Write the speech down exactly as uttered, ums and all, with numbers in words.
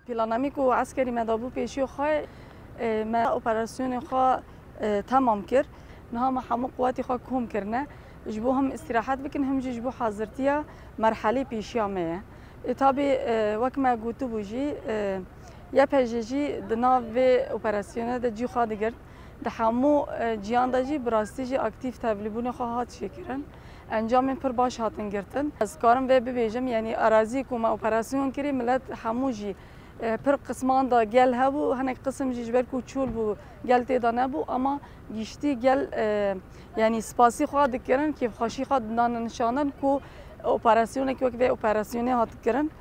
Plana me ku eskerî me dabû pêşiya xwe, e, me operasyonê xwe, e, temam kir. Niha me hemû quwetê xwe kom kirine. Ji bo him îstîrahet bikin, him jî ji bo hazirtiya merhelê pêşiya me ye. E, tabî, e, wek me gotibû jî, e, Y P J jî di nav vê operasyonê de cî xwe digirt. Di hemû, e, ciyan de jî bi rastî jî aktîf tevlîbûnê xwe hat çêkirin. Encamên pir baş hatin girtin. Ez karim vê bibêjim, yanî arazî ku me operasyon kirî, milet hemû jî, e, pir qisman de gel hebû, hinek qisim jî ji ber ku çûl bû, gel tê de nebû, ama giştî gel, e, yanî spasî xwe dikirin, kêfxweşî xwe didane nişanin ku operasyonekî wek vê operasyonê hat kirin.